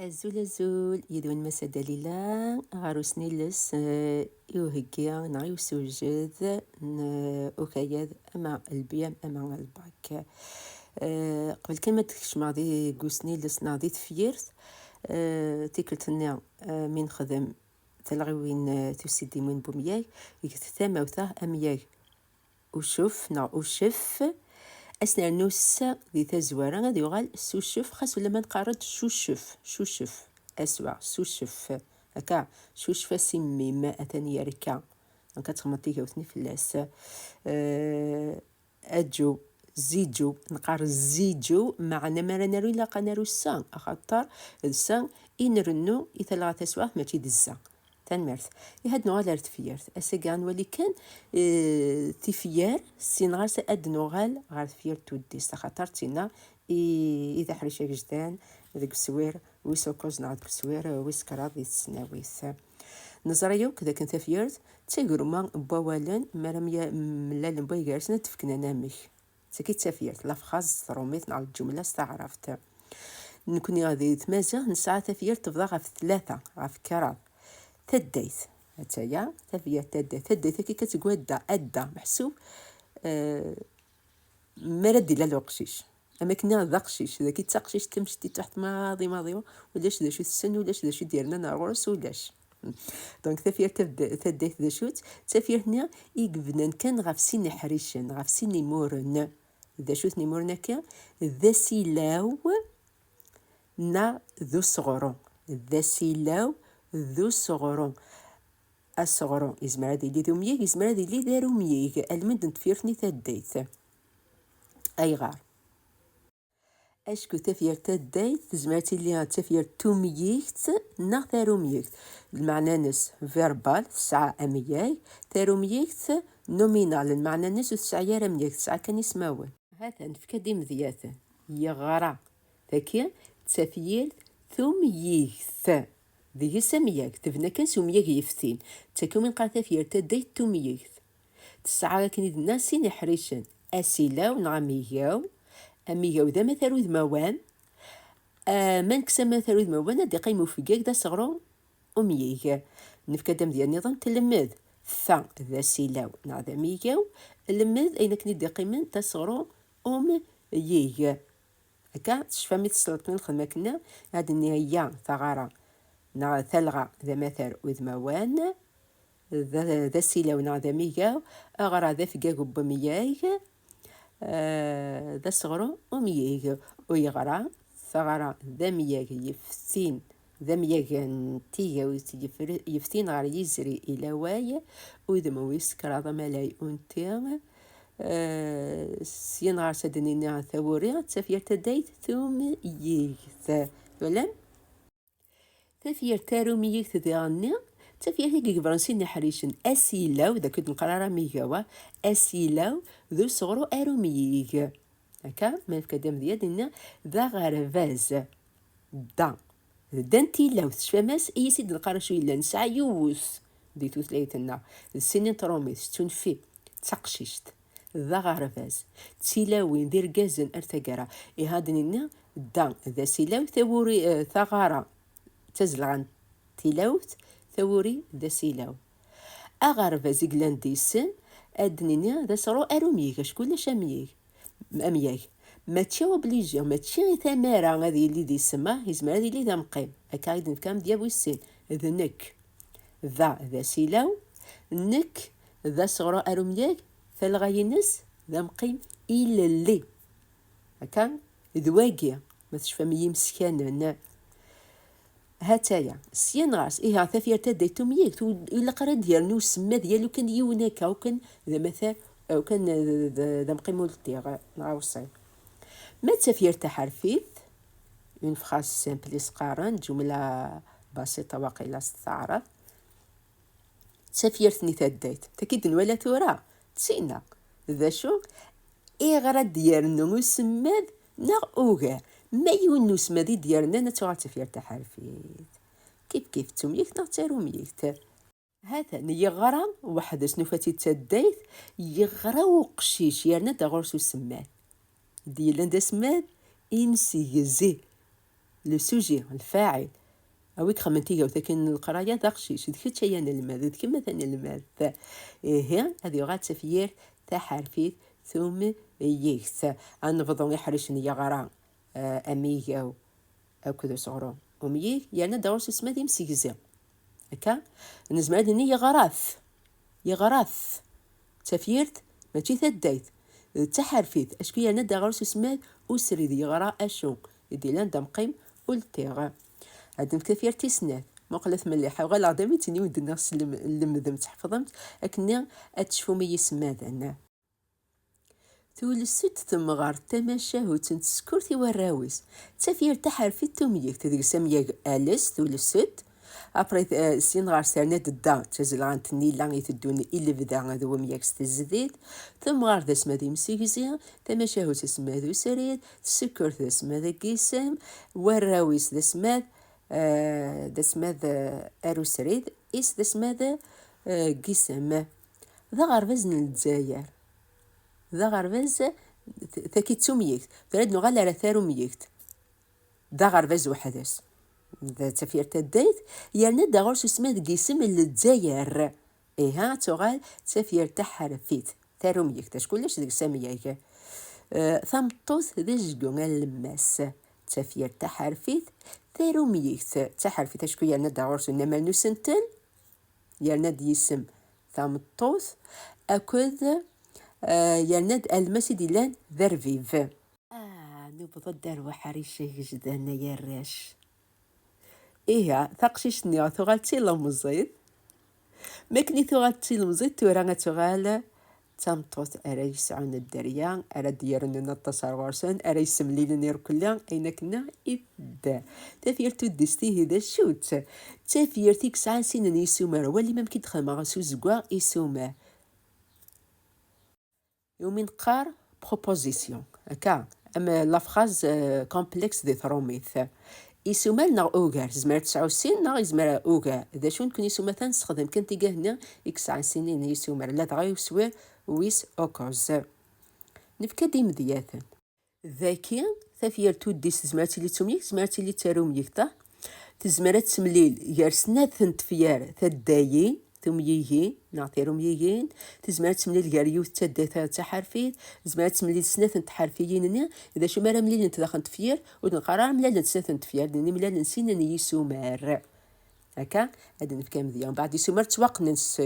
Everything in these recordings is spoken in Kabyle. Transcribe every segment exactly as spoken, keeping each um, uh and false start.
Azul, azul, yid-wen Massa Dalila ɣer usniles, eh, i uheggi neɣ i usewjed n, eh, ukayad ama lbiyam ama lbak. Eh, qbel kan ma d-kecmeɣ di, deg usniles neɣ di tefyirt, eh, tikkelt-nni, eh, mi nexdem talɣiwin, eh, tusidiwin n umyag, get tamawt-a amyag ucuf neɣ ucef, ad s-nernu s di tazwara ad yuɣal s ucef, xas ulamma neqqar-d cucef, cucef, aswa, cucef, akka, cucef a si mmi-m, atan yerka. Donc ad txedmeḍ tigawt-nni fell-as. Eh, aǧu, ziǧu, neqqar ziǧu, meɛna mi ara naru ilaq ad naru sa, axaṭer d sa i nrennu i talɣa taswaɣt, mačči d zza. Tanemmirt. Ihi ad nuɣal ar tefyirt. Ass-agi ad nwali kan, eh, tifyar, syin ɣas ad nuɣal ɣer tefyirt tuddist, axaṭer d tinna i, i d aḥric agejdan deg uswir wis ukuẓ neɣ deg uswir wis kraḍ di tesnawit. Neẓra yakk d akken tafyirt d tagruma n wawalen, mi ara mya-, mlalen waygar-sen ad d-fken anamek. D tagi d tafyirt, la phrase s trumit neɣ lǧumla s taɛrabt. Nekni di tmaziɣt nesɛa tafyirt tebḍa ɣef tlata, ɣef kraḍ. Taddayt, attaya, tafyirt taddayt. Taddayt-agi kan seg wadda, adda, meḥsub, eh, mi ara d-ilal uqcic. Am akken nniɣ d aqcic, dagi d taqcict tamectit tuḥt maḍi maḍi, ulac d acu tessen, ulac d acu d-yernan ar ɣur-s, ulac. Donc tafyirt tabd-, taddayt d acu-tt? D tafyirt-nni i yebnan kan ɣef sin iḥricen, ɣef sin imuren. D acu-ten imuren-agi? D asilaw neɣ d useɣru. D asilaw d useɣru. Aseɣru yezmer ad yili d umyig, yezmer ad yili d arumyig, almend n tefyirt-nni taddayt. Ayɣer? Acku tafyirt taddayt tezmer ad tili d tafyirt tumyigt neɣ tarumyigt. Lmeɛna-nnes verbal, tesɛa amyag, tarumyigt nominal, lmeɛna-nnes ur tesɛi ara amyag, tesɛa kan ismawen. Hatan, nefka-d imedyaten. Yeɣra. Tagi d tafyirt tumyigt. Deg-s amyag, tebna kan s umyag yeftin. D tagi umi neqqar tafyirt taddayt tumyigt. Tesɛa akken i d-nenna sin iḥricen, asilaw neɣ amigaw. Amigaw d amatar udmawan. Ah, ma nekkes amatar udmawan, ad d-iqqim ufeggag d aseɣru umyig. Nefka-d amedya nniḍen, telmed. Ta d asilaw neɣ d amigaw. Lmed ayen akken i d-iqqimen d aseɣru umyig. Akka, tecfam mi tesleḍ-ten lxedma akken-nni, ad d-nniɣ ya taɣara neɣ talɣa d amatar udmawan, d, d asilaw neɣ d amigaw, aɣra d afeggag n wemyag, eh, d aseɣru umyig. Uyeɣra, taɣara d amyag yeftin, d amyag n tigawt yefr-, yeftin ɣer yizri ilaway, udem wis kraḍ amalay unti, eh, syin ɣer-s ad d-nini tawuri, d tafyirt taddayt tumyigt. Twalam? Tafyirt tarumyigt diɣenni, d tafyirt i igebren sin iḥricen, asilaw, d akken ur d-neqqar ara amigaw, asilaw d useɣru arumyig. Akka, ma nefka-d amedya, ad d-nini d aɣerbaz. Da. D da n tilawt, tecfam-as, i yis i d-neqqar acu yellan, nesɛa yiwet di tutlayt-nneɣ, d sin n trumit, tettuneffi, d taqcict, d aɣerbaz, d tilawin, d irgazen ar taggara. Ihi ad d-nini, da d asilaw, tawuri, eh, taɣara d tazelɣa n tilawt, tawuri d asilaw. Aɣerbaz i yellan d isem, ad d-nini d aseɣru arumyig, acku ulac amyig. Amyag. Mačči obligé, mačči i tamara ad yili d isem, ah, yezmer ad yili d amqim. Akka i d-nefka amedya wis sin. D nekk. Da d asilaw. Nekk d aseɣru arumyag. Talɣa-ines d amqim ilelli. Akka? D wagi, ma tecfam i yimskanen. Ha-tt-aya, syin ɣer-s, ihi tafyirt taddayt tumyigt, ur ilaq ara ad d-yernu usemmad yal ukan yiwen akka, ukan d amatar, ukan d, d, d amqim ur ldiɣ, neɣ awṣil. Ma d tafyirt taḥerfit, une phrase simple i s-qqaren, ǧumla basita waqila s taɛrabt, d tafyirt-nni taddayt. Taki d-nwala tura, d tinna. D acu? Iɣer ad d-yernu usemmad neɣ ugar? Ma yiwen n usemmad i d-yernan, ad tuɣal d tafyirt taḥerfit. Kif kif d tumyigt neɣ d tarumyigt. Hatan, yeɣra weḥd-s, nufa-tt-id d taddayt, yeɣra uqcic, yerna-d ɣur-s usemmad. D yellan d asemmad imsegzi. Le sujet, lfaɛil. A wi ixedmen tigawt akken n leqraya d aqcic, d kečč ay anelmad, d kemm a tanelmadt. Ihi, ad yuɣal d tafyirt taḥerfit tumyigt. Ad nebḍu iḥricen n yeɣra, eh, amigaw akked useɣru umyig, yerna-d ɣur-s usmad imsegzi. Akka, nezmer ad nini yeɣra-t. Yeɣra-t. Tafyirt, mačči taddayt. D taḥerfit, acku yerna-d ɣur-s usmad usrid, yeɣra acu i d-illan d amqim ultiɣ. Ad nefk tafyirt tis snat. Muqlet mliḥ, uɣaleɣ-d am ittini ur d-nniɣ s lem-, lemdem, tḥefḍemt, akken ad tecfum i yisemmaden. Tulset temɣart tamacahut n tsekkurt i warraw-is. D tafyirt taḥerfit tumyigt, deg-s amyag ales, tulset. Après, eh, syin ɣer-s terna-d dda, d tazelɣant n illa iteddun i lebda d wemyag s tezdit. Temɣart d asmad imsegzi, tamacahut d asmad usrid, tsekkurt d asmad n yisem, warraw-is d asmad, eh, d asmad, eh, arusrid, is d asmad, eh, n yisem. D aɣerbaz n Lezzayer. D aɣerbaz, t-, taki d tumyigt. Tura ad nuɣal ar tarumyigt. D aɣerbaz weḥd-s. D tafyirt taddayt, yerna-d ɣur-s usmad n yisem n Lezzayer. Iha, ad tuɣal d tafyirt taḥerfit. Tarumyigt, acku ulac deg-s amyag. Eh, tameṭṭut d ajgu alemmas. D tafyirt taḥerfit, tarumyigt d taḥerfit, acku yerna-d ɣur-s unamal n usentel, yerna-d yisem tameṭṭut, akked, eh, yerna-d alemmas i d-illan d arbib. Ah, newweḍ-d ar uḥric agejdan ay arrac. Iha, taqcict-nni tuɣal d tilemẓit. Mi akken i tuɣal d tilemẓit, tura ad tuɣal d tameṭṭut ara yesɛun dderya, ara d-yerrnen aṭas ar ɣur-sen, ara yessemlilen irkelli, ayen akken i tedder. Tafyirt tuddist ihi d acu-tt? D tafyirt i yesɛan sin n yisumer. Wali amek i d-xedmeɣ s uzeggaɣ isumer. Iwumi neqqar proposition, akka, am la phrase, euh, complexe di trumit. Isumer neɣ ugar, tezmer ad tesɛu sin neɣ yezmer ugar. D acu nekkni s umata nessexdem kan tigad-nni i yesɛan sin n yisumer, ladɣa i uswir wis ukkuẓ. Nefka-d imedyaten. Daki, tafyirt tuddist tezmer ad tili d tumyigt, tezmer ad tili d tarumyigt, ah. Tezmer ad temlil gar snat n tefyar taddayin, tumyigin neɣ tirumyigin, tezmer ad temlil gar yiwet d taddayt d taḥerfit, tezmer ad temlil snat n tḥerfiyin-nni, d acu mi ara mlilent daxel n tefyirt, ur d-neqqar ara mlalent snat n tefyar, d-nini mlalen sin n yisumer. Akka, ad d-nefk amedya. Mbeɛd isumer ttwaqqnen s,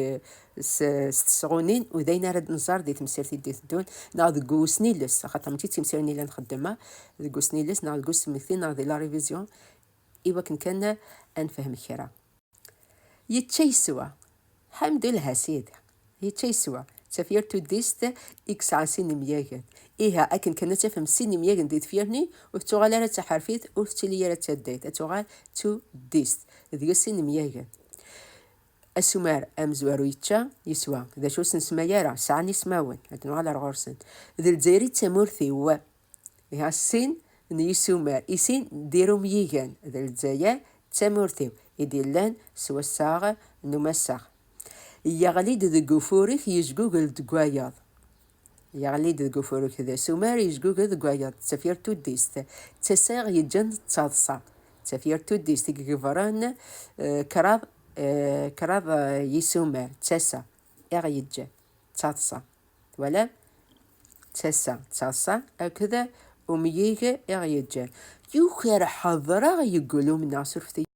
s, s tesɣunin, u d ayen ara d-nẓer di temsirt i d-iteddun, neɣ deg usniles, axaṭer mačči d timsirin i la nxeddem, deg usniles, neɣ deg usmekti, neɣ di la révision, i wakken kan ad nefhem kra. Yečča yeswa. Ḥamdullah a sidi. Yečča yeswa. D tafyirt tuddist i yesɛan sin imyagen. Iha, akken kan ad tafem sin imyagen di tefyirt-nni, ur tettuɣal ara d taḥerfit, ur tettili ara d taddayt. Ad tuɣal d tuddist. Deg-s sin imyagen. Asumer amezwaru yečča, yeswa. D acu ur s-nsemma ara, sɛan ismawen. Ad nuɣal ar ɣur-sen. D Lezzayer i d tamurt-iw. Iha, sin n yisumer, i sin d irumyigen, d Lezzayer d tamurt-iw, i d-illan s wassaɣ n umassaɣ. Yeɣli-d deg ufurek yejgugel deg wayeḍ. Yeɣli-d deg ufurek d asumer yejgugel deg wayeḍ, d tafyirt tuddist. D tasa i ɣ-yeǧǧan d taḍsa. D tafyirt tuddist i igebren, eh, kraḍ, eh, kraḍ, eh, yisumer, d tasa i ɣ-yeǧǧan d taḍsa. Twalam? D tasa, d taḍsa akked umyig i ɣ-yeǧǧan. Yuker ḥeḍreɣ yeggul umneɣ, surfet-iyi.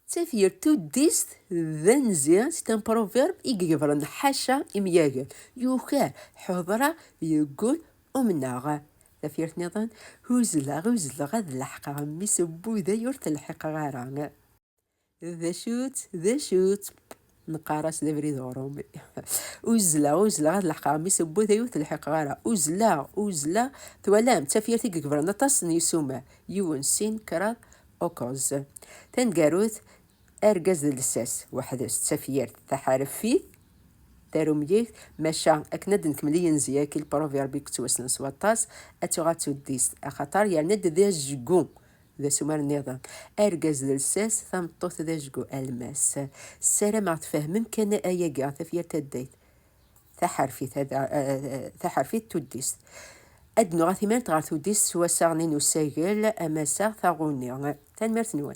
D tafyirt tuddist d anzi, c'est un proverbe i igebren ḥaca imyagen. Yuker ḥeḍreɣ yeggul umneɣ. Tafyirt nniḍen, uzzleɣ, uzzleɣ ad leḥqeɣ mmi-s n wuday ur t-lḥiqeɣ ara. D acu-tt? D acu-tt? Neqqar-as d abrid uṛumi. Uzzleɣ, uzzleɣ ad leḥqeɣ mmi-s n wuday ur t-lḥiqeɣ ara. Uzzleɣ, uzzleɣ. Twalam, d tafyirt i igebren aṭas n yisumer. Yiwen, sin, kraḍ, ukuẓ. Taneggarut, argaz d lsas, weḥd-s, d tafyirt taḥerfit, tarumyigt, maca akken ad d-nkemmel i yenzi-agi, lpruverb i yettwassnen s waṭas, ad tuɣal d tuddist, axaṭer yerna-d d ajgu. D asumer nniḍen. Argaz d lsas, tameṭṭut d ajgu, almas. Ssarameɣ tfehmem kan ayagi, tafyirt taddayt. Taḥerfit, ad, eh, taḥerfit tuddist. Ad nuɣal timalt ɣer tuddist s wassaɣ-nni n usagel, amasaɣ taɣuni. Tanemmirt-nwen.